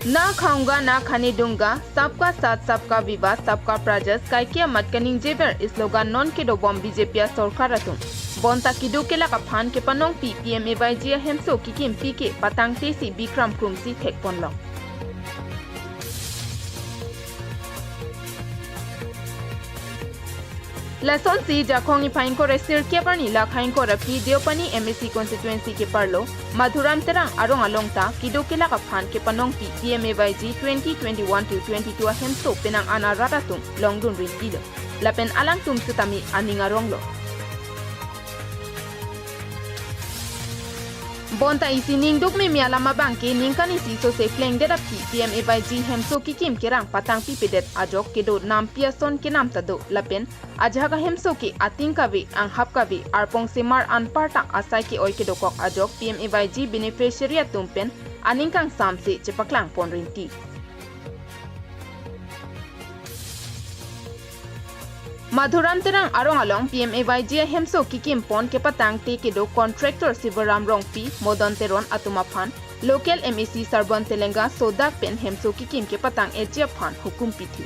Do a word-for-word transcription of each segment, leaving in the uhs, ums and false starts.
Na khaunga na khane dunga, sabka saath sabka vikas sabka prayas kaike amat kaningjever slogan non kedobom B J P asorkar atum. Bonta keduk kelak aphan kepanongpi P M A Y G ahemso kekimpi ke patangte si Bikram Khrumsi thekponlong. Lasonsi Jakhong niphai ingkoi ra sirkep arni la khai ingkoi ra phli Deopani M A C constituency keparlo Madhuram Terang arong along ta keduk kelak aphan kepanongpi P M A Y G twenty twenty-one to twenty-two ahemso penang an arat atum longdun rintilo. Lapen alangtum setame aning aronglo. Bonta isi ningduk meme alam abangke ningkan isi sose plengdet aphi P M A Y G hemso kekim kerang patangpipedet ajok kedo nampi ason kenam ta do lapen ajahak ahemso ke ating kave anghap kave arpong semar anparta asai ke-oi kedokok ajok P M A Y G beneficiary atum pen aning kangsamse chepaklangpon rinti. Madhuram Terang arong along P M A Y G ahemso kekimpon kepatangte kedo contractor Sivaram Rongpi, Modon Teron atum aphan local M A C Sarbon Telenga sodak pen hemso kekim kepatang-etji aphan hukum pithu.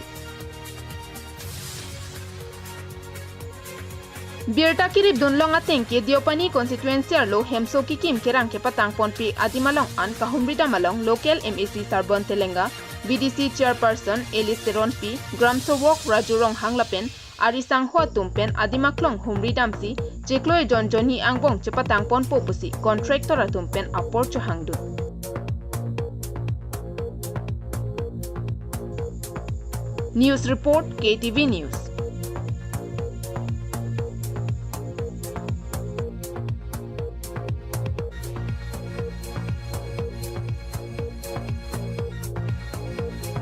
Birta kirip dunlong ateng ke Deopani constituency arlo hemso kekim kerang kepatangponpe adim along an kahumridam along local M A C Sarbon Telenga, B D C chairperson Alice Teronpi, Gram Sewok Raju Ronghang lapen ari sangho atum pen adim aklong humridamsi chiklo ejon jonhi angbong chepatangponpo pusi contractor atum pen apor chohangdun. News report, K T V News.